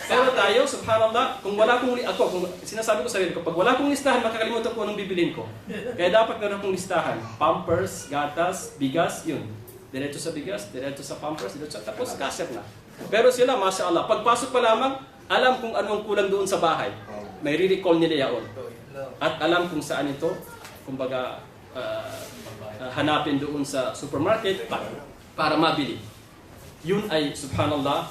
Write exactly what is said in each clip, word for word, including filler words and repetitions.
Pero tayo, subhanallah, kung wala akong li-, ako, kung sinasabi ko sa sarili ko, pag wala akong listahan, makakalimutan ko anong bibilin ko. Kaya dapat meron akong listahan. Pampers, gatas, bigas, yun. Diretso sa bigas, diretso sa Pampers, diretso sa, tapos cashier na. Pero sila, masha Allah, pagpasok pa lamang, alam kung anong kulang doon sa bahay. May re-recall nila yaon. At alam kung saan ito, kumbaga, ah, ah, hanapin doon sa supermarket pa-, para mabili. Yun ay, subhanallah,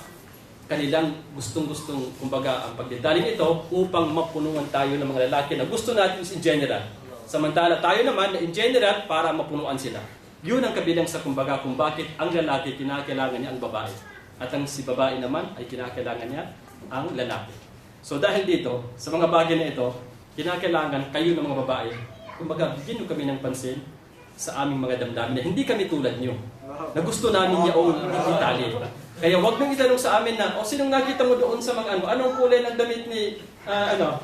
kanilang gustong-gustong, kumbaga, ang pagdetalye nito upang mapunuan tayo ng mga lalaki na gusto natin in general. Samantala tayo naman na in general para mapunuan sila. Yun ang kabilang sa, kumbaga, kung bakit ang lalaki kinakailangan niya ang babae at ang si babae naman ay kinakailangan niya ang lalaki. So dahil dito, sa mga bagay na ito, kinakailangan kayo ng mga babae, kumbaga, bigyan niyo kami ng pansin sa aming mga damdamin na hindi kami tulad niyo, na gusto namin yaong detalye. Kaya wag niyong itanong sa amin na, "O, sinong nakita mo doon sa mga ano? Anong kulay ng damit ni, ah, ano?"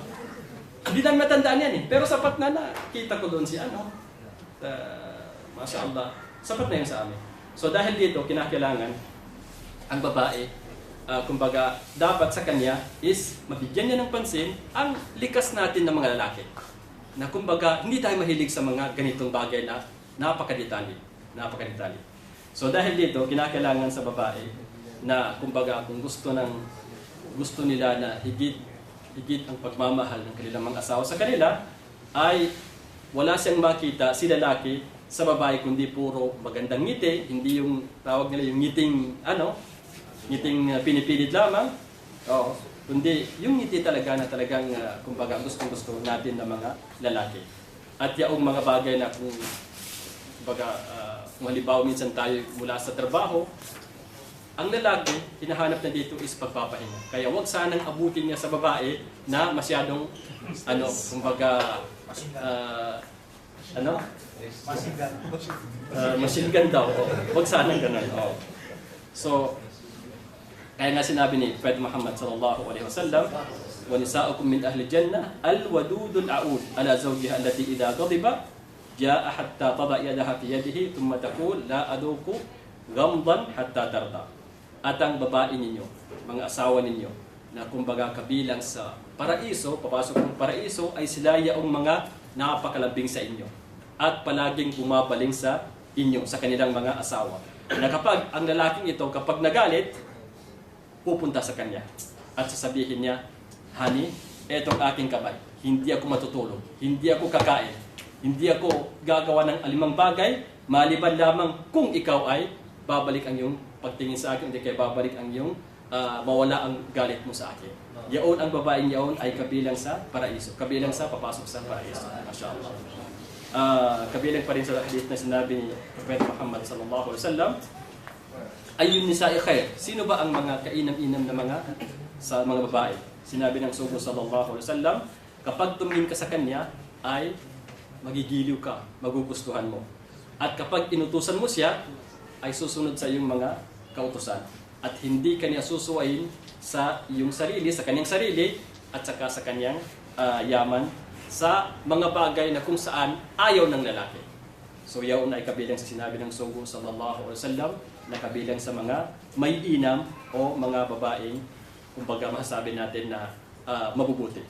Hindi namin matandaan yan eh. Pero sapat na nakita ko doon si ano. Ah, masha Allah. Sapat na yun sa amin. So dahil dito, kinakailangan ang babae, ah, kumbaga, dapat sa kanya is mabigyan niya ng pansin ang likas natin ng mga lalaki. Na kumbaga, hindi tayo mahilig sa mga ganitong bagay na napakadetalye. Napakadetalye. So dahil dito, kinakailangan sa babae na kumbaga, kung gusto ng, gusto nila na higit, higit ang pagmamahal ng kanilang mga asawa sa kanila, ay wala siyang makita si lalaki sa babae kundi puro magandang ngiti, hindi yung tawag nila yung ngiting, ano, ngiting, ah, pinipilit lamang. Oo. Kundi yung ngiti talaga na talagang, ah, kumbaga, gustong-gusto natin ng mga lalaki. At yaong mga bagay na kung, kumbaga, ah, kung halimbawa minsan tayo mula sa trabaho, ang lalaki, hinahanap na dito is pagpapahinga. Kaya wag sanang abutin niya sa babae na masyadong, ano, kumbaga, ah, ano? Ah, machine gun daw. Oh. Wag sanang ganun. Oh. So, kaya nga sinabi ni Prophet Muhammad sallallahu alaihi wasallam, "Wa nisa'ukum min ahli jannah, al-wadudul a'ud, ala zawjiha allati idha ghadiba, ja'a hatta tada'a yadaha fi yadihi, thumma taqul, la adhuqu ghamdan hatta tarda." At ang babae ninyo, mga asawa ninyo, na kumbaga kabilang sa paraiso, papasok ng paraiso, ay sila yaong mga napakalambing sa inyo at palaging bumabaling sa inyo, sa kanilang mga asawa. Na kapag ang lalaking ito, kapag nagalit, pupunta sa kanya at sasabihin niya, "Honey, etong aking kamay, hindi ako matutulog, hindi ako kakain, hindi ako gagawa ng alimang bagay, maliban lamang kung ikaw ay babalik ang iyong pagtingin sa akin, hindi kaya babalik ang iyong, ah, mawala ang galit mo sa akin." Yaon, ang babaeng yaon ay kabilang sa paraiso, kabilang sa papasok sa paraiso. Masha Allah. Ah, kabilang pa rin sa hadith na sinabi ni Prophet Muhammad sallallahu alaihi wasallam, "Ayyun nisa'i khair?" Sino ba ang mga kainam-inam na mga, sa mga babae? Sinabi ng Sugo sallallahu alaihi wasallam, "Kapag tumingin ka sa kanya, ay magigiliw ka, magugustuhan mo. At kapag inutusan mo siya, ay susunod sa iyong mga kautusan. At hindi ka niya susuwayin sa iyong sarili, sa kanyang sarili, at saka sa kanyang, ah, yaman, sa mga bagay na kung saan ayaw ng lalaki." So, yaon ay kabilang sa sinabi ng Sugo sallallahu alaihi wasallam na kabilang sa mga mainam o mga babaeng, kumbaga, masasabi natin na, ah, mabubuti.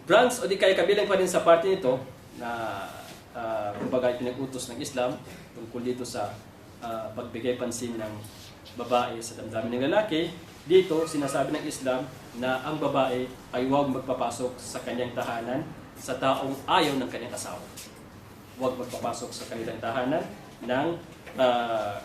Branch o di kaya kabilang pa rin sa parte nito na, ah, kumbaga, ipinag-utos ng Islam tungkol dito sa, ah, pagbigay pansin ng babae sa damdamin ng lalaki. Dito, sinasabi ng Islam na ang babae ay huwag magpapasok sa kanyang tahanan sa taong ayaw ng kanyang asawa. Huwag magpapasok sa kanilang tahanan ng, ah,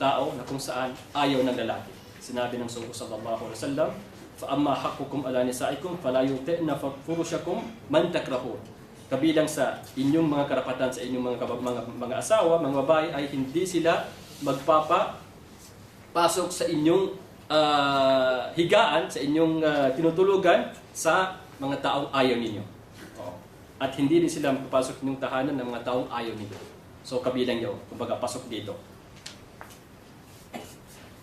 tao na kung saan ayaw ng lalaki. Sinabi ng Sugo sallallahu alaihi wasallam, "Fa amma haqqukum ala nisaikum fala yuti'na fa-, furushakum man takrahun." Kabilang sa inyong mga karapatan sa inyong mga kaba-, mga, mga asawa, mga babae, ay hindi sila magpapasok sa inyong, ah, higaan, sa inyong, ah, tinutulugan sa mga taong ayaw ninyo. Oo. At hindi rin sila magpapasok sa inyong tahanan ng mga taong ayaw ninyo. So, kabilang yun. Kumbaga, pasok dito.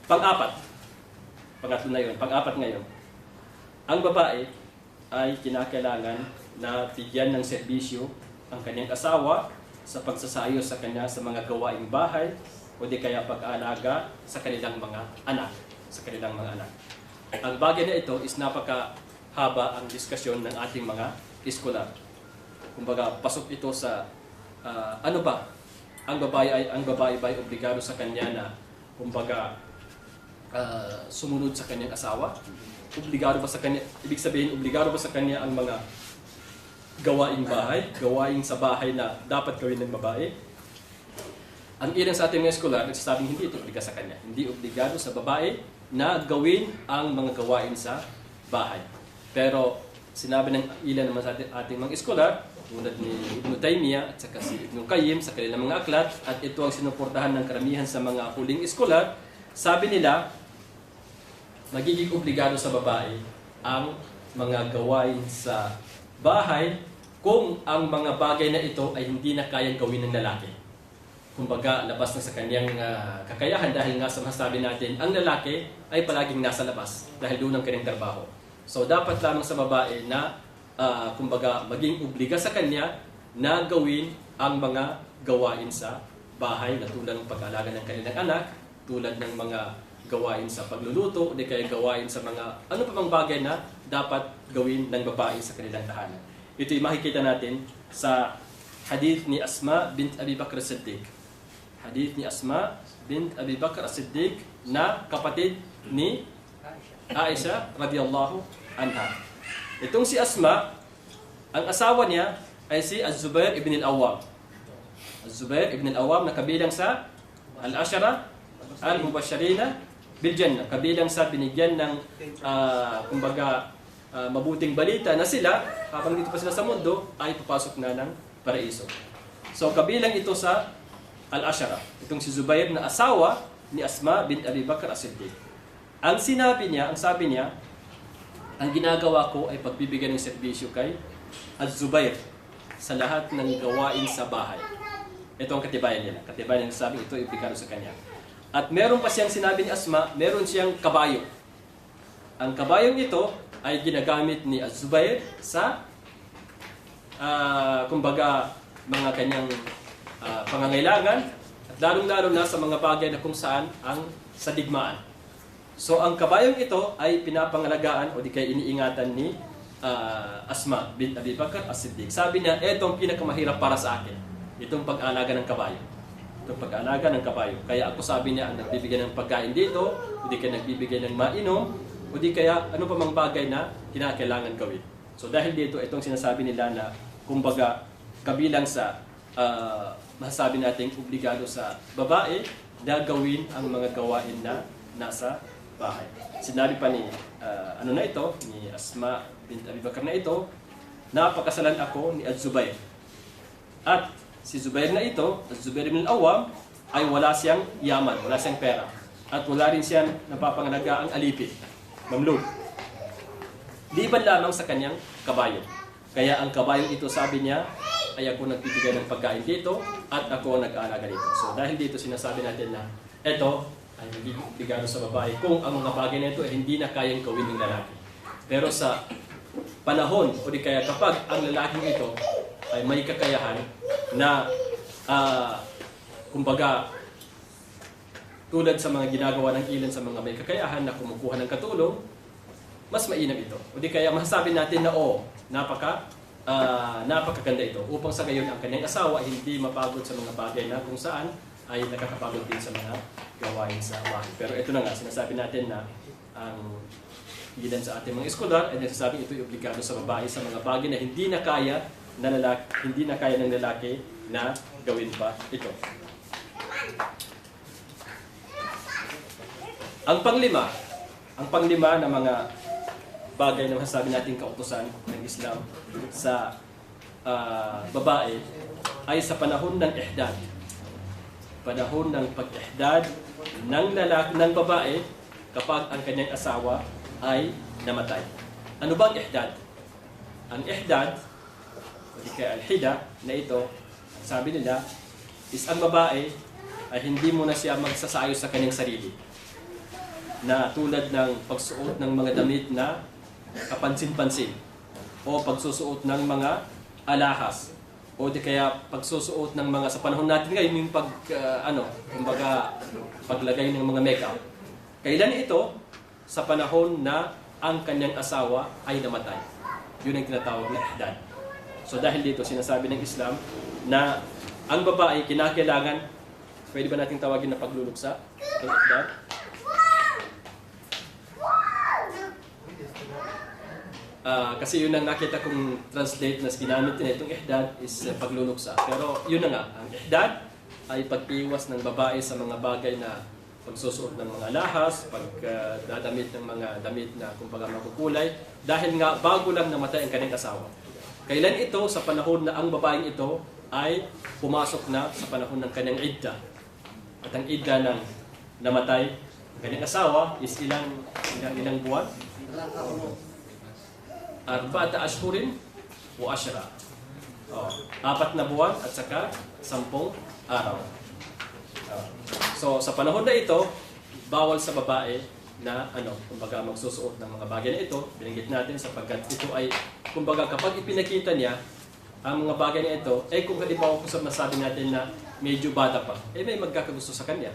Pang-apat. Pangatlo na yun. Pang-apat ngayon. Ang babae ay kinakailangan na bigyan ng serbisyo ang kanyang asawa sa pagsasaayos sa kanya sa mga gawaing bahay o di kaya pag-aalaga sa kanilang mga anak. sa kanilang mga anak. Ang bagay na ito is napakahaba ang diskusyon ng ating mga eskolar. Kumbaga, pasok ito sa, ah, ano ba, ang babae ay, ang babae ba ay obligado sa kanya na, kumbaga, ah, sumunod sa kanyang asawa? Obligado ba sa kanya, ibig sabihin, obligado ba sa kanya ang mga gawaing bahay, gawaing sa bahay na dapat gawin ng babae? Ang ilan sa ating mga eskolar nagsasabing hindi ito obliga sa kanya. Hindi obligado sa babae na gawin ang mga gawain sa bahay. Pero sinabi ng ilan naman sa ating, ating mga eskolar, tulad ni Ibnu Taymiyyah at saka si Ibnu Qayyim sa kanilang mga aklat, at ito ang sinuportahan ng karamihan sa mga huling eskolar, sabi nila, magiging obligado sa babae ang mga gawain sa bahay kung ang mga bagay na ito ay hindi na kayang gawin ng lalaki. Kumbaga, labas na sa kanyang, ah, kakayahan, dahil nga sa masabi natin, ang lalaki ay palaging nasa labas dahil doon ang kanyang trabaho. So, dapat lamang sa babae na, ah, kumbaga, maging obliga sa kanya na gawin ang mga gawain sa bahay na tulad ng pag-aalaga ng kanilang anak, tulad ng mga gawain sa pagluluto, o di kaya gawain sa mga ano pa mang bagay na dapat gawin ng babae sa kanilang tahanan. Ito'y makikita natin sa hadith ni Asma bint Abi Bakr As-Siddiq. Hadith ni Asma bint Abi Bakr As-Siddiq na kapatid ni Aisha radiyallahu anha. Itong si Asma, ang asawa niya ay si Az-Zubair ibn al-Awwam. Az-Zubair ibn al-Awwam na kabilang sa al-ashara al-mubashirina bil jannah. Kabilang sa binigyan ng, ah, kumbaga, ah, mabuting balita na sila, habang dito pa sila sa mundo, ay papasok na ng paraiso. So, kabilang ito sa al-ashara. Itong si Zubair na asawa ni Asma bint Abi Bakr As-Siddiq. Ang sinabi niya, ang sabi niya, "Ang ginagawa ko ay pagbibigay ng serbisyo kay Az-Zubair sa lahat ng gawain sa bahay." Ito ang katibayan nila. Katibayan ng sabing ito ay obligado sa kanya. At meron pa siyang sinabi ni Asma, meron siyang kabayo. Ang kabayong ito ay ginagamit ni Az-Zubair sa, ah, kumbaga, mga kanyang, ah, pangangailangan, at lalong-lalo na sa mga bagay na kung saan ang sa digmaan. So, ang kabayong ito ay pinapangalagaan o di kaya iniingatan ni, ah, Asma bint Abi Bakr As-Siddiq. Sabi niya, "Ito ang pinakamahirap para sa akin, itong pag-aalaga ng kabayo." Itong pag-aalaga ng kabayo. Kaya ako, sabi niya, ang nagbibigay ng pagkain dito, o di kaya nagbibigay ng mainom, o di kaya ano pa mang bagay na kinakailangan gawin. So, dahil dito, itong sinasabi nila na, kumbaga, kabilang sa, ah, masasabi nating obligado sa babae na gawin ang mga gawain na nasa bahay. Sinabi pa ni, ah, ano na ito, ni Asma bint Abi Bakr na ito, "Napakasalan ako ni Az-Zubair." At si Zubair na ito, Zubair ibn al-Awwam, ay wala siyang yaman, wala siyang pera. At wala rin siyang napapangalaga ang alipin, mamluk. Liban lamang sa kanyang kabayo. Kaya ang kabayong ito, sabi niya, ay ako nagbibigay ng pagkain dito at ako ang nag-aalaga dito. So, dahil dito, sinasabi natin na ito ay hindi obligado sa babae kung ang mga bagay na ito ay hindi na kayang gawin ng lalaki. Pero sa panahon, o di kaya kapag ang lalaking ito ay may kakayahan na, ah, kumbaga, tulad sa mga ginagawa ng ilan sa mga may kakayahan na kumukuha ng katulong, mas mainam ito. O di kaya masasabi natin na, oo, napaka, ah, napakaganda ito. Upang sa gayon, ang kanyang asawa ay hindi mapagod sa mga bagay na kung saan ay nakakapagod din sa mga gawain sa bahay. Pero ito na nga, sinasabi natin na ang ilan sa ating mga eskolar ay nagsasabing ito'y obligado sa babae sa mga bagay na hindi na kaya na lalaki, hindi na kaya ng lalaki na gawin pa ito. Ang panglima, ang panglima na mga bagay na masasabi nating kautusan ng Islam sa, ah, babae ay sa panahon ng ihdad. Panahon ng pag-ihdad ng lalaki, ng babae kapag ang kanyang asawa ay namatay. Ano ba ang ihdad? Ang ihdad, o di kaya al-hida, na ito, sabi nila, is ang babae ay hindi muna siya magsasaayos sa kanyang sarili, na tulad ng pagsuot ng mga damit na kapansin-pansin, o pagsusuot ng mga alahas, o di kaya pagsusuot ng mga, sa panahon natin ngayon, yung pag, ah, ano, kumbaga, paglagay ng mga makeup. Kailan ito? sa panahon na ang kanyang asawa ay namatay. Yun ang tinatawag na ihdad. So, dahil dito, sinasabi ng Islam na ang babae kinakailangan, pwede ba nating tawagin na pagluluksa? Ang ihdad? Ah, kasi yun ang nakita kong translate na ginamit nila, itong ihdad is, eh, pagluluksa. Pero yun na nga, ang ihdad ay pag-iwas ng babae sa mga bagay na pagsusuot ng mga alahas, pag, ah, dadamit ng mga damit na kumbaga makukulay, dahil nga bago lang namatay ang kanyang asawa. Kailan ito? Sa panahon na ang babaeng ito ay pumasok na sa panahon ng kanyang idda. At ang idda ng namatay ang kanyang asawa is ilang, ilang, ilang buwan? Arba'ata ashhurin wa ashra. Oh, apat na buwan at saka sampung araw. Oh. So, sa panahon na ito, bawal sa babae na, ano, kumbaga, magsusuot ng mga bagay na ito. Binanggit natin sapagkat ito ay, kumbaga, kapag ipinakita niya ang mga bagay na ito, eh, kung halimbawa po sa nasabi natin na medyo bata pa, eh, may magkakagusto sa kanya.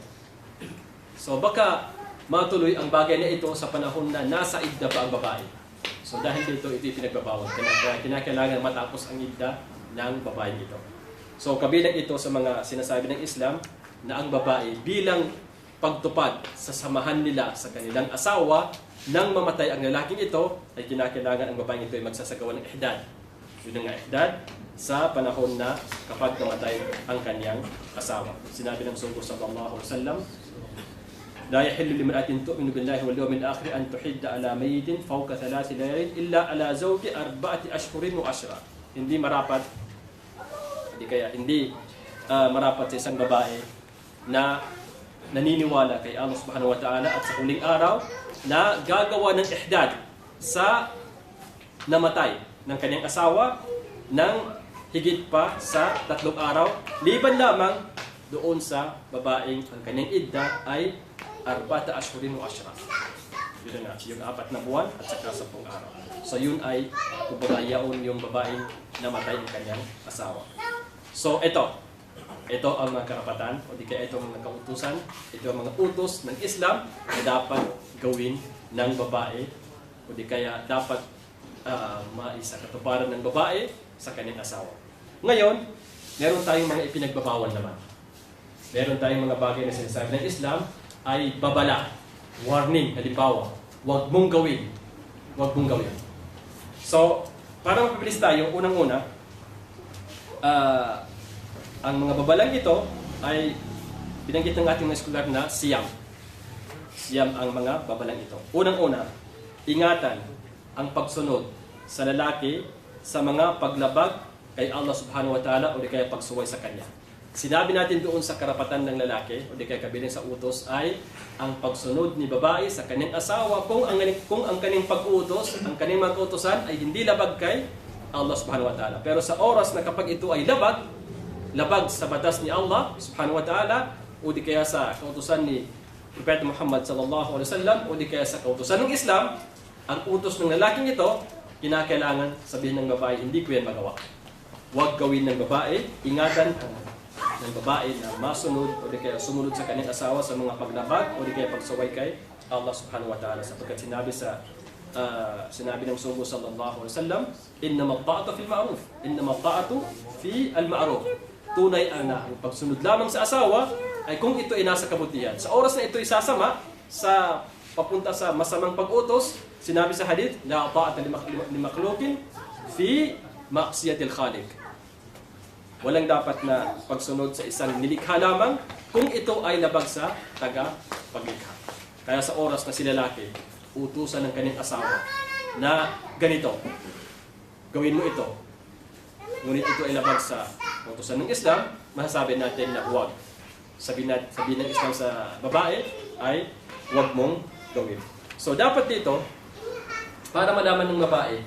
So, baka matuloy ang bagay na ito sa panahon na nasa idda pa ang babae. So, dahil dito, ito yung pinagbabawal. Kaya, kaya kinakailangan matapos ang idda ng babaeng ito. So, kabilang ito sa mga sinasabi ng Islam na ang babae bilang pagtupad sa samahan nila sa kanilang asawa nang mamatay ang lalaking ito, ay kinakailangan ang babaeng ito ay magsasagawa ng ihdad. Yun ang ihdad sa panahon na kapag namatay ang kanyang asawa. Sinabi ng Rasul sallallahu alaihi wasallam, "La yahillu limra'atin tu'minu billahi wal yawmil akhir an tuhidda ala mayyitin fawqa thalathi layalin illa ala zawji arba'ati ashhurin wa ashra." Hindi marapat, hindi kaya, hindi, ah, marapat sa isang babae na naniniwala kay Allah Subhanahu wa Ta'ala at sa huling araw na gagawa ng ihdad sa namatay ng kanyang asawa ng higit pa sa tatlong araw, liban lamang doon sa babaeng ang kanyang idda ay arba'ata ashhurin wa ashra. Yun na nga, yung apat na buwan at saka sampung araw. So yun ay, kumbaga, yaon yung babaeng namatay ang kanyang asawa. So ito, ito ang mga karapatan, o di kaya ito ang mga kautusan, ito ang mga utos ng Islam na dapat gawin ng babae, o di kaya dapat, ah, maisakatuparan ng babae sa kanyang asawa. Ngayon, meron tayong mga ipinagbabawal naman. Meron tayong mga bagay na sinasabi ng Islam ay babala, warning, halimbawa, "Wag mong gawin. Wag mong gawin." So, para mapabilis tayo, unang-una, ah, ang mga babalang ito ay binanggit ng ating mga eskular na siyam. Siyam ang mga babalang ito. Unang-una, ingatan ang pagsunod sa lalaki sa mga paglabag kay Allah Subhanahu wa Ta'ala o di kaya pagsuway sa kanya. Sinabi natin doon sa karapatan ng lalaki o di kaya kabilang sa utos ay ang pagsunod ni babae sa kanyang asawa kung ang, kung ang kanyang pag-uutos, ang kanyang mga kautosan ay hindi labag kay Allah Subhanahu wa Ta'ala. Pero sa oras na kapag ito ay labag, labag sa batas ni Allah Subhanahu wa Ta'ala o di kaya sa kautosan ni Propeta Muhammad sallallahu alaihi wasallam o di kaya sa kautosan ng Islam, ang utos ng lalaking ito, kinakailangan sabihin ng babae, "Hindi ko yan magawa." Huwag gawin ng babae, ingatan ang, ng babae na masunod o di kaya sumunod sa kanyang asawa sa mga paglabag o di kaya pagsaway kay Allah Subhanahu wa Ta'ala, sapagkat sinabi sa, ah, sinabi ng Rasul sallallahu alaihi wasallam, "Innama ta'atu fil ma'ruf." Innama ta'atu fi al-ma'ruf. Tunay na ang pagsunod lamang sa asawa ay kung ito ay nasa kabutihan. Sa oras na ito ay sasama sa papunta sa masamang pag-utos, sinabi sa hadith, "La ta'ata li mak-, li makhluqin fi ma'siyatil khaliq." Walang dapat na pagsunod sa isang nilikha lamang kung ito ay labag sa tagapaglikha. Kaya sa oras na si lalaki, utusan ng kanyang asawa na ganito, "Gawin mo ito." Ngunit ito ay labag sa utusan ng Islam, masasabi natin na huwag. Sabi na, sabi ng Islam sa babae ay, "Huwag mong gawin." So, dapat dito, para malaman ng babae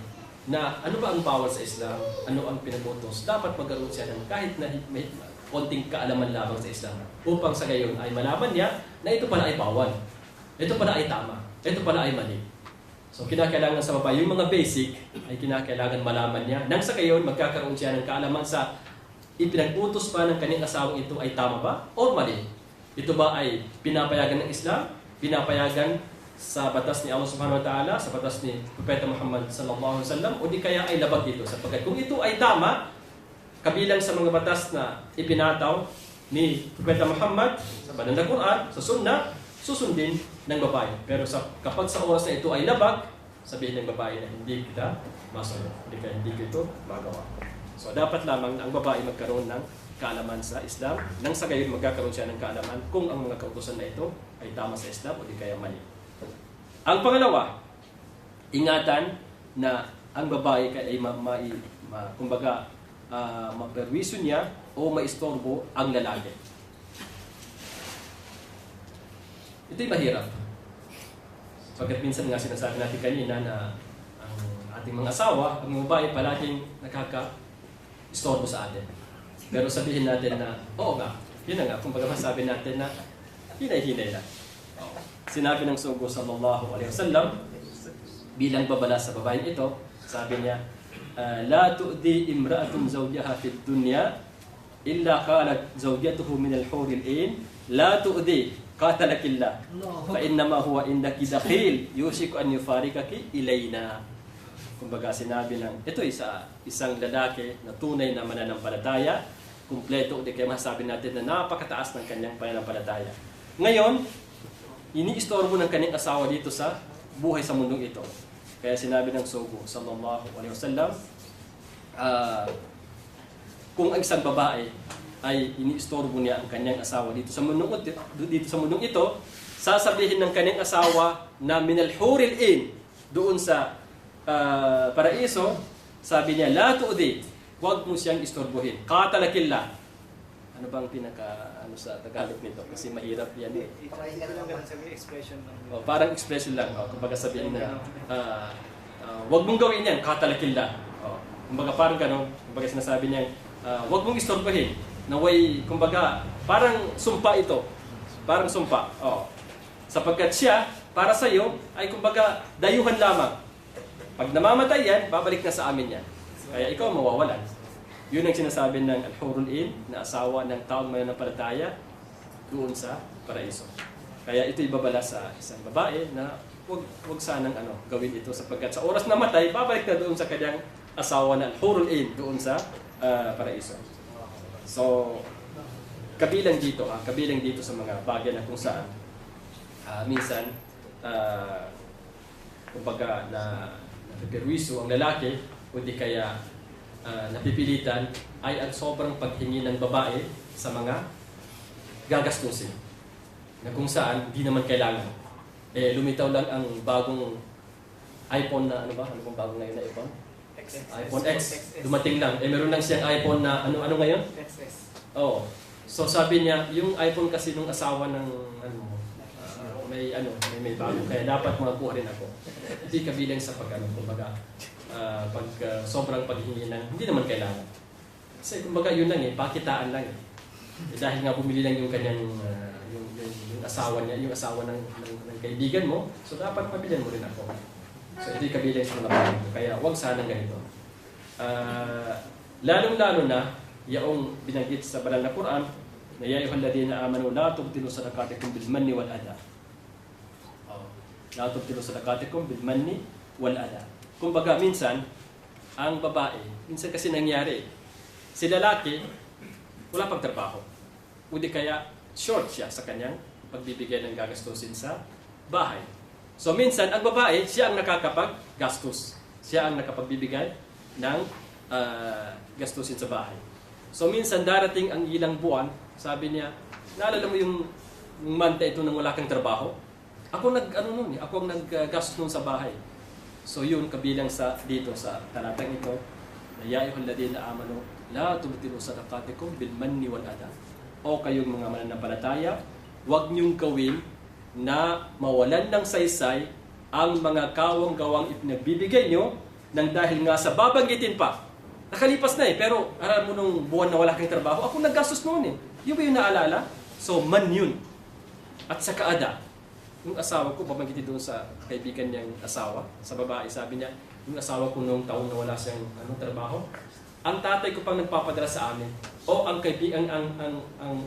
na ano ba ang bawal sa Islam, ano ang pinag-utos, dapat magkaroon siya ng kahit na hi-, may konting kaalaman lamang sa Islam upang sa gayon ay malaman niya na ito pala ay bawal, ito pala ay tama, ito pala ay mali. So, kinakailangan sa babae, yung mga basic ay kinakailangan malaman niya. Nang sa gayon, magkakaroon siya ng kaalaman sa ipinag-utos ba ng kanyang asawang ito ay tama ba o mali. Ito ba ay pinapayagan ng Islam? Pinapayagan sa batas ni Allah Subhanahu wa Ta'ala, sa batas ni Propeta Muhammad sallallahu alaihi wasallam, o di kaya ay labag dito. Sapagkat kung ito ay tama, kabilang sa mga batas na ipinataw ni Propeta Muhammad sa banal na Quran, sa Sunnah, susundin ng babae. Pero sa, kapag sa oras na ito ay labag, sabihin ng babae na hindi kita masunod, hindi ka, hindi ko ito magawa. So, dapat lamang na ang babae magkaroon ng kaalaman sa Islam, nang sa gayon magkakaroon siya ng kaalaman kung ang mga kautusan na ito ay tama sa Islam o di kaya mali. Ang pangalawa, ingatan na ang babae ka-, ay ma-, ma-, ma-, kumbaga, ah, maperwisyo niya o maistorbo ang lalaki. Ito'y mahirap. Pagkat minsan nga sinasabi natin kanina na ang ating mga asawa, ang babae palaging nakaka-, istorbo sa atin. Pero sabihin natin na, oo nga, yun na nga, kumbaga masabi natin na hinay-hinay lang. Sinabi ng Sogo sallallahu alaihi wasallam, bilang babala sa babaeng ito, sabi niya, ah, "La tu'dhi imra'atun zawjaha fid dunya, illa qalat zawjatuhu minal huril ain, la tu'dhi, qatalakillah. Fa innama huwa indaki dakhil, yushiku an yufarikaki ilaina." Kumbaga sinabi ng, ito isa, isang lalaki na tunay na mananampalataya, kumpleto, di kaya masasabi natin na napakataas ng kanyang pananampalataya. Ngayon, iniistorbo ng kanyang asawa dito sa buhay sa mundong ito. Kaya sinabi ng Sogo sallallahu alaihi wasallam, ah, kung ang isang babae ay iniistorbo niya ang kanyang asawa dito sa mundong, dito sa mundong ito, sasabihin ng kanyang asawa na minal huril ain, doon sa, ah, paraiso, sabi niya, "La tu'dhi, huwag mo siyang istorbohin. Qatalakillah." Ano bang pinaka, ano, sa Tagalog nito? Kasi mahirap yan eh. Expression lang. Oh, parang expression lang. Oh, kumbaga sabihin na, ah, ah, "Huwag mong gawin yan, qatalakillah." Oh, kumbaga parang ganon, kumbaga sinasabi niya, ah, "Huwag mong istorbohin." Na way, kumbaga, parang sumpa ito. Parang sumpa. Oh. Sapagkat siya, para sa'yo, ay kumbaga, dayuhan lamang. Pag namamatay yan, babalik na sa amin yan. Kaya ikaw mawawalan. Yun ang sinasabi ng Al-Hurul Ain na asawa ng taong mananampalataya doon sa paraiso. Kaya ito'y babala sa isang babae na wag, wag sanang ano, gawin ito sapagkat sa oras na matay, babalik na doon sa kanyang asawa na Al-Hurul Ain doon sa, ah, paraiso. So, kabilang dito, ha, kabilang dito sa mga bagay na kung saan, ah, minsan, ah, kumbaga na napiperwisyo ang lalaki o di kaya, ah, napipilitan ay ang sobrang paghingi ng babae sa mga gagastusin na kung saan di naman kailangan. Eh, lumitaw lang ang bagong iPhone na, ano ba? Ano bang bago ngayon na iPhone? X S. iPhone X. X S. Dumating lang. Eh, meron lang siyang iPhone na ano, ano ngayon? X S. Oo. So, sabi niya, yung iPhone kasi nung asawa ng, ano mo, ah, may, ano, may, may bago. Kaya dapat makakuha rin ako. Hindi kabilang sa pag, ano, kumbaga, ah, pag, ah, sobrang paghingi ng, hindi naman kailangan. Kasi, kumbaga, yun lang eh, pakitaan lang eh. Eh, dahil nga bumili lang yung kanyang, ah, yung, yung, yung asawa niya, yung asawa ng, ng, ng kaibigan mo, so dapat mabilan mo rin ako. So, ito'y kabilang sa mga bagay ko. Kaya, wag sanang ganito. Ah, lalong-lalo na, yaong binanggit sa banal na Quran, na, "Ya ayyuhalladhina amanu, la tubtilu sadaqatikum bil manni wal adha." Oh, "La tubtilu sadaqatikum bil manni wal adha." Kumbaga, minsan, ang babae, minsan kasi nangyari, si lalaki, wala pang trabaho. O di kaya, short siya sa kanyang pagbibigay ng gagastusin sa bahay. So, minsan, ang babae, siya ang nakakapaggastos. Siya ang nakapagbibigay ng, ah, gastusin sa bahay. So, minsan, darating ang ilang buwan, sabi niya, "Naalala mo yung month na ito nang wala kang trabaho? Ako nag-, ano nun eh, ako ang nag-, ah, gastos nun sa bahay." So, yun, kabilang sa, dito sa talatang ito, na, "Ya ayyuhalladhina amanu, la tubtilu sadaqatikum bil manni wal adha." O kayong mga mananampalataya, huwag niyong gawin na mawalan ng saysay ang mga kawang-gawang ipinagbibigay niyo nang dahil nga sa babanggitin pa. Nakalipas na eh, pero alam mo nung buwan na wala kang trabaho, ako naggastos noon eh. Yun ba yung naalala? So, man yun. At saka adha. Yung asawa ko, babanggitin doon sa kaibigan niyang asawa, sa babae, sabi niya, "Yung asawa ko noong taon na wala siyang, ano, trabaho, ang tatay ko pang nagpapadala sa amin. O ang kaibi-, ang, ang, ang, ang,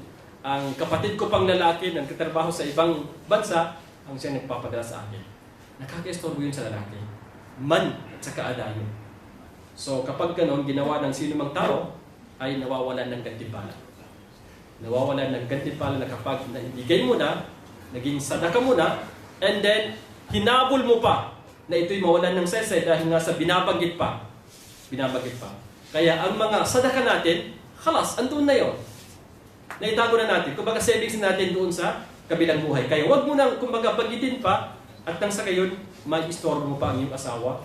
ang kapatid ko pang lalaki na nagtatrabaho sa ibang bansa, ang siyang nagpapadala sa akin." Nakakaistorbo iyon sa lalaki. Man, at saka a dayon. So, kapag ganon, ginawa ng sinumang tao, ay nawawalan ng gantimpala. Nawawalan ng gantimpala na kapag naibigay mo na, naging sadaka mo na, and then, hinabol mo pa na ito'y mawalan ng saysay dahil nga sa binabanggit pa. Binabanggit pa. Kaya ang mga sadaka natin, khalas, andoon na yun. Naitago na natin. Kumbaga, savings natin doon sa kabilang buhay. Kaya wag mo nang, kumbaga, banggitin pa at nang sa gayon, maiistorbo mo pa ang iyong asawa.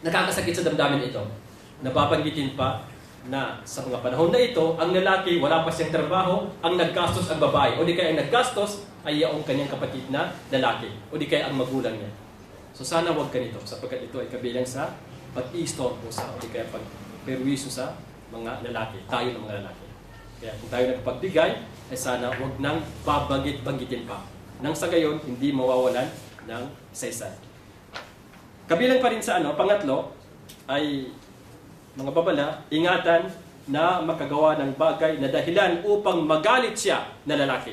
Nakakasakit sa damdamin ito. Nababanggitin pa na sa mga panahon na ito, ang lalaki, wala pa siyang trabaho, ang naggastos ang babae, o di kaya ang naggastos ay yaong kanyang kapatid na lalaki, o di kaya ang magulang niya. So sana wag ganito, sapagkat ito ay kabilang sa pag-iistorbo sa, o di kaya pagperwisyo sa mga lalaki, tayo ng mga lalaki. Kaya kung tayo nagpagbigay, ay sana wag nang babanggit-banggitin pa. Nang sa gayon, hindi mawawalan ng saysay. Kabilang pa rin sa ano, pangatlo, ay mga babala, ingatan na makagawa ng bagay na dahilan upang magalit siya na lalaki.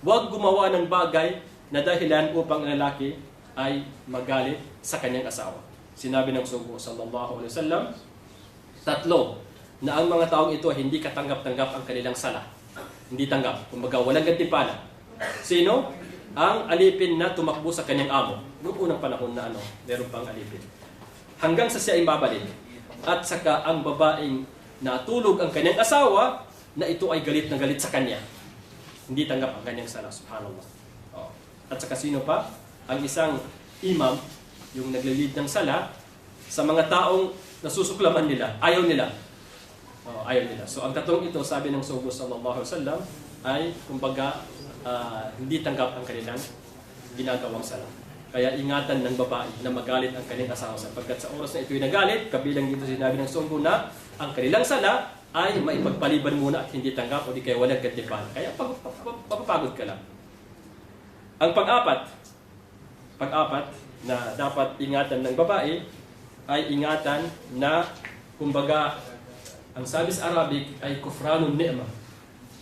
Huwag gumawa ng bagay na dahilan upang ang lalaki ay magalit sa kanyang asawa. Sinabi ng Sugo sallallahu alaihi wasallam, tatlo, na ang mga taong ito ay hindi katanggap-tanggap ang kanilang sala. Hindi tanggap. Kumbaga, walang gantimpala. Sino? Ang alipin na tumakbo sa kanyang amo. Noong unang panahon na ano, meron pang alipin. Hanggang sa siya ay mabalik. At saka ang babaeng natulog ang kanyang asawa na ito ay galit na galit sa kanya. Hindi tanggap ang kanyang sala, subhanallah. Oh. At saka sino pa? Ang isang imam, yung naglilid ng sala, sa mga taong nasusuklaman nila, ayaw nila. Oh, ayaw nila. So, ang tatlong ito, sabi ng Sugo sallallahu alaihi wasallam, ay, kumbaga, ah, hindi tanggap ang kanilang ginagawang sala. Kaya ingatan ng babae na magalit ang kanyang asawa sapagkat sa oras na ito'y nagalit, kabilang dito sinabi ng Sugo na ang kanilang sala ay maipagpaliban muna at hindi tanggap o di kaya walang gantimpala. Kaya pag, pag, pag, mapapagod ka lang. Ang pang-apat, pang-apat na dapat ingatan ng babae ay ingatan na, kumbaga, ang sabi sa Arabic ay kufranun ni'mah.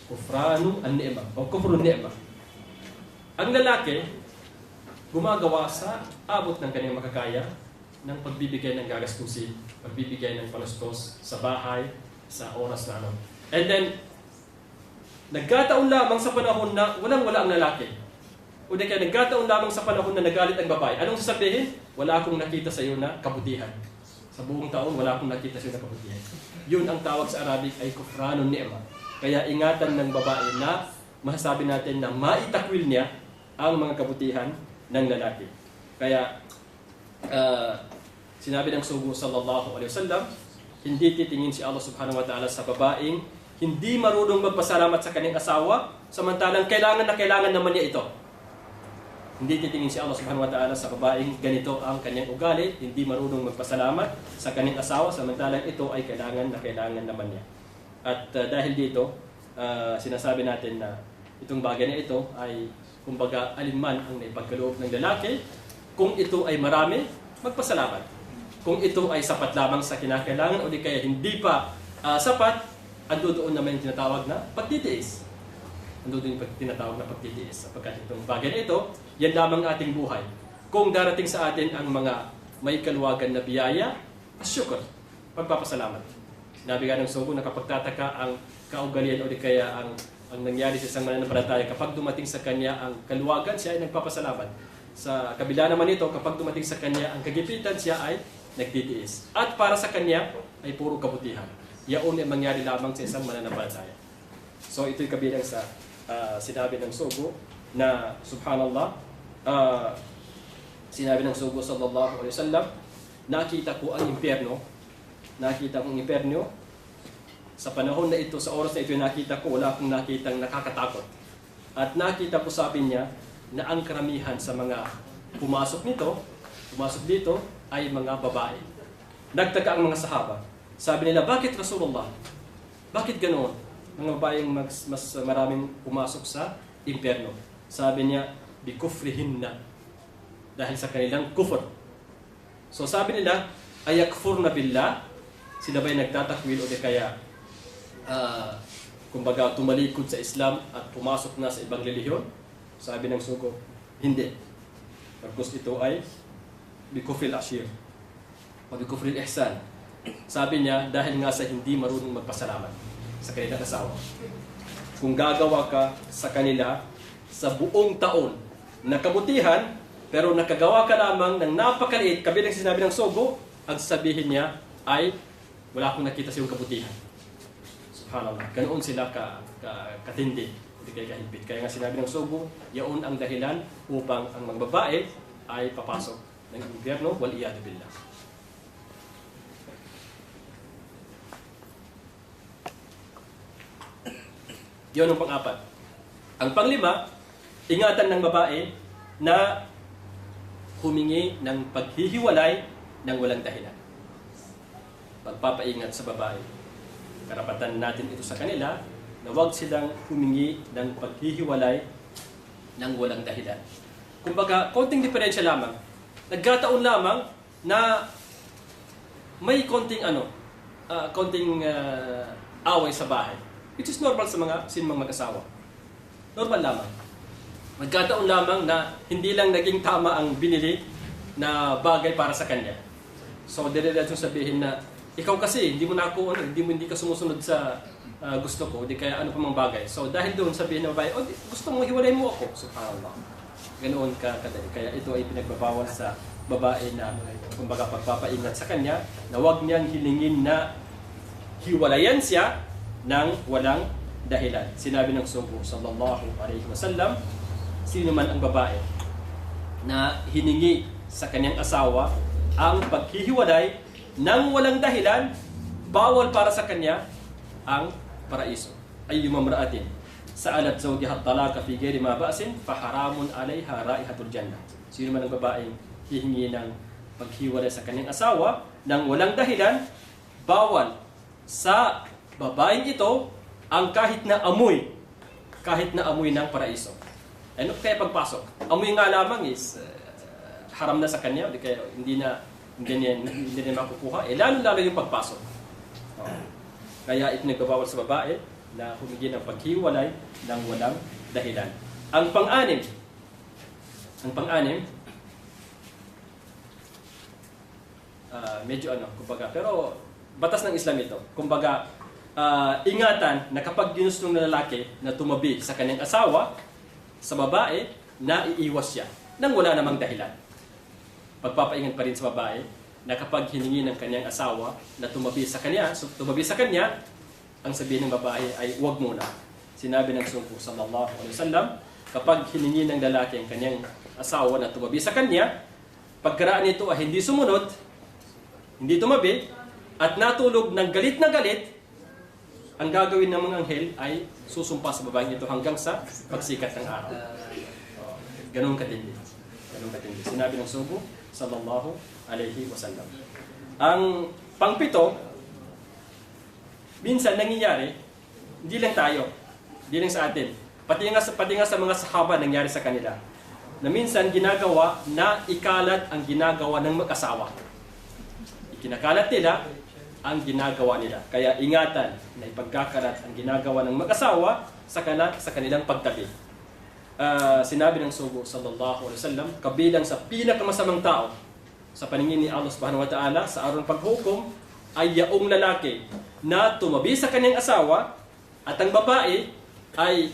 Kufranu an-ni'mah o kufrun ni'mah. Ang lalaki, gumagawa sa abot ng kanyang makakaya ng pagbibigay ng gagastusin, pagbibigay ng panustos sa bahay, sa oras na ano. And then, nagkataon lamang sa panahon na walang-wala ang lalaki. O di kaya nagkataon lamang sa panahon na nagalit ang babae. Anong sasabihin? "Wala akong nakita sa iyo na kabutihan. Sa buong taon, wala akong nakita sa iyo na kabutihan." Yun ang tawag sa Arabic ay kufranun ni'mah. Kaya ingatan ng babae na masasabi natin na maitakwil niya ang mga kabutihan ng lalaki. Kaya, ah, sinabi ng Sugo sallallahu alaihi wasallam, hindi titingin si Allah subhanahu wa ta'ala sa babaeng hindi marunong magpasalamat sa kanyang asawa, samantalang kailangan na kailangan naman niya ito. Hindi titingin si Allah subhanahu wa ta'ala sa babaeng ganito ang kanyang ugali, hindi marunong magpasalamat sa kanyang asawa, samantalang ito ay kailangan na kailangan naman niya. At, ah, dahil dito, ah, sinasabi natin na itong bagay na ito ay, kumbaga, alinman ang naipagkaloob ng lalaki, kung ito ay marami, magpasalamat. Kung ito ay sapat lamang sa kinakailangan o di kaya hindi pa, ah, sapat, ando doon naman yung tinatawag na pagtitiis. Ando doon yung pag-, tinatawag na pagtitiis. Sapagkat itong bagay na ito, yan lamang ating buhay. Kung darating sa atin ang mga may kaluwagan na biyaya, asyukur, pagpapasalamat. Sinabi nga ng Sugo na kapag tataka ang kaugalian o di kaya ang, ang nangyari sa isang mananampalataya, kapag dumating sa kanya ang kaluwagan, siya ay nagpapasalamat. Sa kabila naman nito, kapag dumating sa kanya ang kagipitan, siya ay nagtitiis. At para sa kanya ay puro kabutihan. Yaon ay mangyari lamang sa isang mananampalataya. So, ito'y kabilang sa, ah, sinabi ng Sugo na, subhanallah, ah, sinabi ng Sugo sallallahu alaihi wasallam, "Nakita ko ang impyerno, nakita ko ang impyerno. Sa panahon na ito, sa oras na ito, nakita ko, wala akong nakitang nakakatakot. At nakita ko," sabi niya, "na ang karamihan sa mga pumasok nito, pumasok dito, ay mga babae." Nagtaka ang mga sahaba. Sabi nila, "Bakit, Rasulullah? Bakit ganoon? Mga babaeng mas, mas maraming pumasok sa impyerno." Sabi niya, "Bikufrihinna." Dahil sa kanilang kufr. So sabi nila, "Ayakfurna billah?" Sila ba'y nagtatakwil o di kaya, ah, kumbaga, tumalikod sa Islam at pumasok na sa ibang relihiyon? Sabi ng Sugo, "Hindi." Pagkos ito ay bikufril ashir o bikufril ihsan. Sabi niya, dahil nga sa hindi marunong magpasalamat sa kanilang asawa. Kung gagawa ka sa kanila sa buong taon na kabutihan, pero nakagawa ka lamang ng napakaliit, kabilang sinabi ng sugo, ang sabihin niya ay, "Wala akong nakita sa iyong kabutihan." Subhanallah. Ganoon sila ka, ka, katindi. Hindi kayo kahigpit. Kaya nga sinabi ng sugo, yaon ang dahilan upang ang mga babae ay papasok ng impyerno, wal iyadu billah. Yun ang pang-apat. Ang panglima, ingatan ng babae na humingi ng paghihiwalay ng walang dahilan. Pagpapaingat sa babae. Karapatan natin ito sa kanila na huwag silang humingi ng paghihiwalay ng walang dahilan. Kumbaga, konting diferensya lamang. Nagkataon lamang na may konting ano, ah, konting, ah, away sa bahay. Which is normal sa mga sinumang mag-asawa. Normal lamang. Nagkataon lamang na hindi lang naging tama ang binili na bagay para sa kanya. So, dire-diretso sabihin na, "Ikaw kasi, hindi mo na ako, ano, hindi mo, hindi ka sumusunod sa, ah, gusto ko, di kaya ano pa mang bagay." So, dahil doon sabihin ng babae, "O, di, gusto mo, hiwalay mo ako." Subhanallah. Ganoon ka kadali. Kaya ito ay pinagbabawal sa babae na, kumbaga, pagpapaingat sa kanya na huwag niyang hilingin na hiwalayan siya ng walang dahilan. Sinabi ng sugo, sallallahu alaihi wasallam, sino man ang babae na hiningi sa kanyang asawa ang paghihiwalay ng walang dahilan, bawal para sa kanya ang paraiso. Ayyuma imra'atin sa'alat zawjaha talaqa fi ghairi ma ba'sin, fa haramun 'alayha ra'ihatul jannah. Sino man ang babaeng hihingi ng paghiwalay sa kanyang asawa ng walang dahilan, bawal sa babaeng ito ang kahit na amoy, kahit na amoy ng paraiso. Ano kaya pagpasok? Amoy nga lamang is, eh, haram na sa kanya, di kaya hindi na, hindi niya, hindi niya makukuha. Eh, lalo-lalo yung pagpasok. Oh. Kaya ito nagbabawal sa babae na humingi ng paghiwalay ng walang dahilan. Ang pang-anim, ang pang-anim, ah, medyo ano, kumbaga, pero batas ng Islam ito. Kumbaga, ah, ingatan na kapag ginusto ng lalaki na tumabi sa kanyang asawa, sa babae, na iiwas siya nang wala namang dahilan. Pagpapaingat pa rin sa babae na kapag hiningi ng kanyang asawa na tumabi sa kanya, so, tumabi sa kanya, ang sabihin ng babae ay, "Huwag muna." Sinabi ng sugo, sallallahu alaihi wasallam, kapag hiningi ng lalaki ang kanyang asawa na tumabi sa kanya, pagkaraan nito ay hindi sumunod, hindi tumabi, at natulog ng galit na galit, ang gagawin ng mga anghel ay susumpa sa babaeng ito hanggang sa pagsikat ng araw. Ganun katindi. Ganun katindi. Sinabi ng sugo, sallallahu alaihi wasallam. Ang pangpito, minsan nangyayari, hindi lang tayo, hindi lang sa atin. Pati nga sa, pati nga sa mga sahaba nangyari sa kanila. Na minsan ginagawa na ikalat ang ginagawa ng mag-asawa. Ikinakalat nila ang ginagawa nila. Kaya ingatan na ipagkakalat ang ginagawa ng mag-asawa sa kana-, sa kanilang pagtabi. Ah, sinabi ng sugo, sallallahu alaihi wasallam, kabilang sa pinakamasamang tao sa paningin ni Allah Subhanahu wa Ta'ala sa araw ng paghukom ay yaong lalaki na tumabi sa kanyang asawa at ang babae ay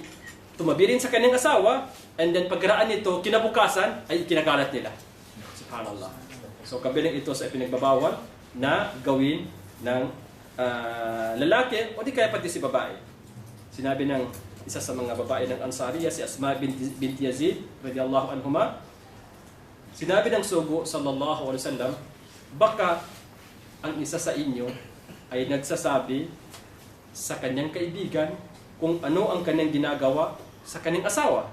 tumabi rin sa kanyang asawa, and then pagkaraan nito, kinabukasan ay ikinakalat nila. Subhanallah. So, kabilang ito sa ipinagbabawal na gawin ng, ah, lalaki o di kaya pati si babae. Sinabi ng isa sa mga babae ng Ansariya, si Asma binti, binti Yazid, radiyallahu anhuma, sinabi ng sugo, sallallahu alaihi wasallam, baka ang isa sa inyo ay nagsasabi sa kanyang kaibigan kung ano ang kanyang ginagawa sa kanyang asawa.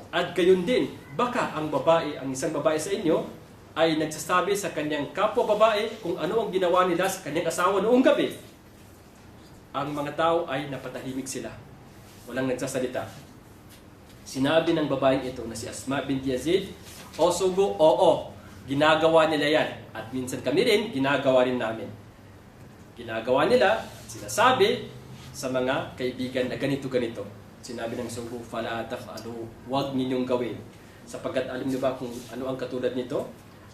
At gayon din, baka ang babae, ang isang babae sa inyo, ay nagsasabi sa kanyang kapwa babae kung ano ang ginawa nila sa kanyang asawa noong gabi. Ang mga tao ay napatahimik sila. Walang nagsasalita. Sinabi ng babaeng ito na si Asma binti Yazid, "O sugo, oo, ginagawa nila yan. At minsan kami rin, ginagawa rin namin." Ginagawa nila, sinasabi sa mga kaibigan na ganito-ganito. Sinabi ng sugo, "Fala taf'alu, huwag ninyong gawin. Sapagkat alam niyo ba kung ano ang katulad nito?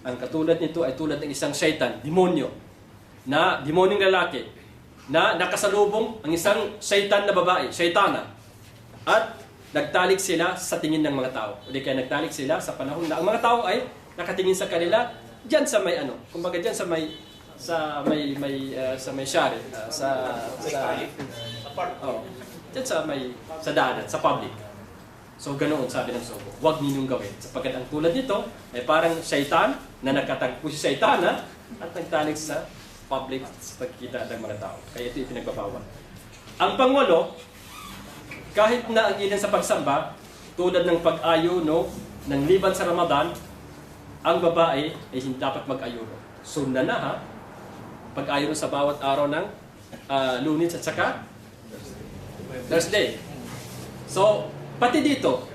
Ang katulad nito ay tulad ng isang shaitan, demonyo, na demonyong lalaki, na nakasalubong ang isang shaitan na babae, shaitana. At nagtalik sila sa tingin ng mga tao. O di kaya nagtalik sila sa panahon na ang mga tao ay nakatingin sa kanila diyan sa may ano, kumbaga diyan sa may, sa may, may, ah, sa may shari, ah, sa, sa, oh, diyan sa may, sa dagat, sa public. So, ganoon sabi ng Sogo, "Huwag ninyong gawin." Sapagkat ang tulad nito ay parang shaitan na nakatagpo si shaitana at nagtalik sa public, sa pagkikita ng mga tao. Kaya ito ipinagbabawal. Ang pangwalo, kahit na ang ilan sa pagsamba, tulad ng pag-ayuno ng liban sa Ramadan, ang babae ay hindi dapat mag-ayuno. Sunnah na, ha? Pag-ayuno sa bawat araw ng, ah, Lunes at saka Thursday. So, pati dito,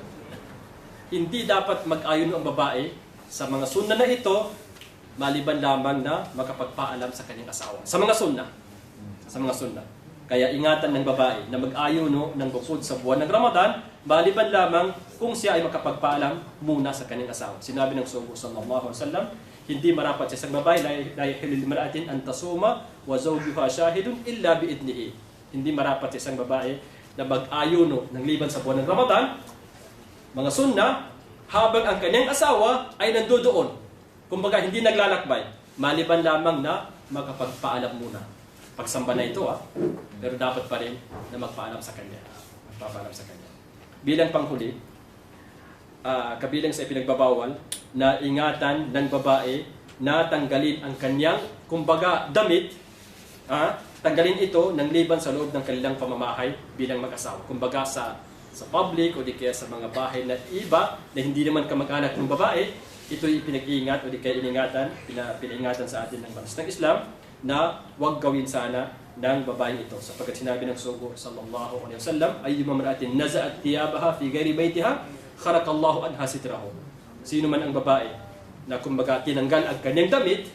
hindi dapat mag-ayuno ang babae sa mga sunnah na ito, maliban lamang na makapagpaalam sa kanyang asawa. Sa mga sunnah. Sa mga sunnah. Kaya ingatan ng babae na mag-ayuno ng bukod sa buwan ng Ramadan, maliban lamang kung siya ay makapagpaalam muna sa kanyang asawa. Sinabi ng Sogo sallallahu alaihi wasallam, hindi marapat sa isang babae, "La, la yahillu limra'atin an tasuma wa zawjuha shahidun illa bi idnihi." Hindi marapat sa isang babae na mag-ayuno ng liban sa buwan ng Ramadan, mga sunnah, habang ang kanyang asawa ay nandoon. Kumbaga, hindi naglalakbay, maliban lamang na makapagpaalam muna. Pagsamba na ito, ah. Pero dapat pa rin na magpaalam sa kanya. Magpapaalam sa kanya. Bilang panghuli, ah, kabilang sa ipinagbabawal na ingatan ng babae na tanggalin ang kanyang, kumbaga, damit, ah, tanggalin ito ng liban sa loob ng kanilang pamamahay bilang mag-asawa. Kumbaga, sa, sa public o di kaya sa mga bahay na iba na hindi naman kamag-anak ng babae, ito'y pinag-iingat o di kaya iningatan, pina-, pinaingatan sa atin ng batas ng Islam na wag gawin sana ng babaeng ito. Sapagkat sinabi ng Sogo sallallahu alaihi wasallam, "Ayyuma imra'atin naza'at thiyabaha fi ghairi baytiha, kharaqallahu anha sitrahu." Sino man ang babae na, kumbaga, tinanggal ang kanyang damit,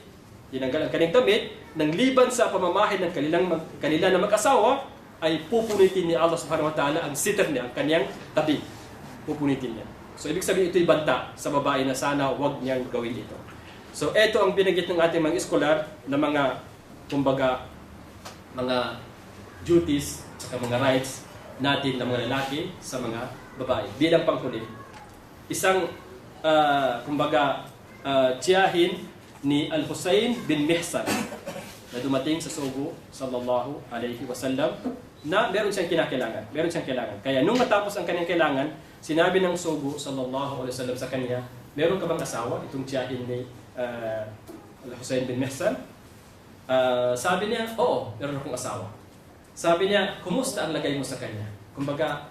tinanggal ang kanyang damit, ng liban sa pamamahay ng kanilang mag-, kanila na mag-asawa, ay pupunitin ni Allah Subhanahu wa Ta'ala ang sitr niya, ang kanyang tabi. Pupunitin niya. So, ibig sabihin, ito'y banta sa babae na sana wag niyang gawin ito. So, eto ang binanggit ng ating mga eskolar na mga, kumbaga, mga duties, saka mga rights natin na mga lalaki sa mga babae. Bilang panghuli, isang, ah, kumbaga, ah, tiyahin ni Al-Husayn bin Mihsan na dumating sa Sogo sallallahu alaihi wasallam na meron siyang kinakailangan. Meron siyang kailangan. Kaya nung matapos ang kanyang kailangan, sinabi ng Sogo sallallahu alaihi wasallam sa kanya, "Meron ka bang asawa?" Itong tiyahin ni, ah, Al-Husayn bin Mihsan. Ah, sabi niya, "Oo, meron akong asawa." Sabi niya, "Kumusta ang lagay mo sa kanya? Kumbaga,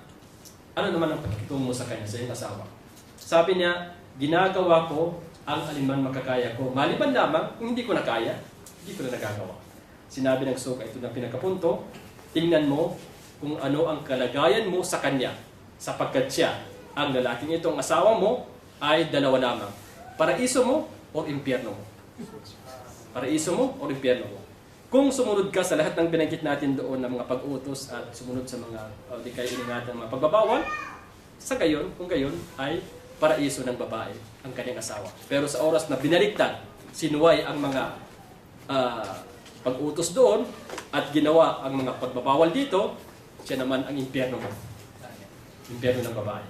ano naman ang pakikitungo mo sa kanya, sa iyong asawa?" Sabi niya, "Ginagawa ko ang aliman makakaya ko. Maliban lamang kung hindi ko na kaya, hindi ko na nagagawa." Sinabi ng Sogo, ito na pinakapunto, "Tingnan mo kung ano ang kalagayan mo sa kanya, sapagkat siya, ang lalaking ito, ang asawa mo, ay dalawa lamang. Paraiso mo o impyerno mo. Paraiso mo o impyerno mo." Kung sumunod ka sa lahat ng binanggit natin doon na mga pag-utos at sumunod sa mga, o di kaya iningatan ng mga pagbabawal, sa gayon, kung gayon, ay paraiso ng babae ang kanyang asawa. Pero sa oras na binaliktad, sinuway ang mga, ah, pag-utos doon at ginawa ang mga pagbabawal dito, siya naman ang impyerno mo. Impyerno ng babae.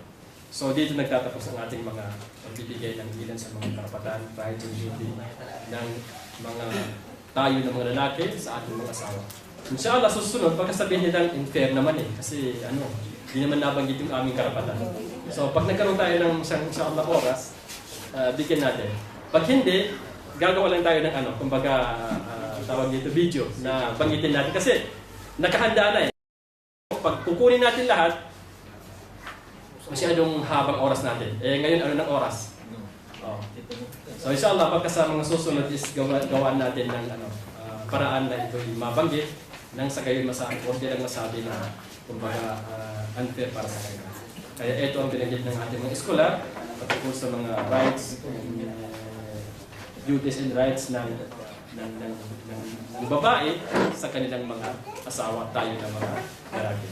So, dito nagtatapos ang ating mga pagbibigay ng ilan sa mga karapatan, rights and duty ng mga tayo na mga lalaki sa ating mga asawa. Inshallah, susunod, pagkasabihin nilang unfair naman eh. Kasi, ano, di naman nabanggit yung aming karapatan. So, pag nagkaroon tayo ng isang, inshallah, oras, ah, bigyan natin. Pag hindi, gagawa lang tayo ng ano, kumbaga, ah, tawag dito, video na banggitin natin. Kasi, nakahanda na eh. Pag kukunin natin lahat, masyadong habang oras natin. Eh, ngayon, ano ng oras? Oh. So, inshallah, pagka sa mga susunod is gawa, gawaan natin ng ano, ah, paraan na ito'y mabanggit nang sa gayon masa-, konti lang masabi na, kumbaga, ah, unfair para sa kanila. Kaya ito ang binanggit ng ating mga eskolar, patungkol sa mga rights, eh, duties and rights ng, ng, ng, ng, ng babae sa kanilang mga asawa, tayo na mga lalaki.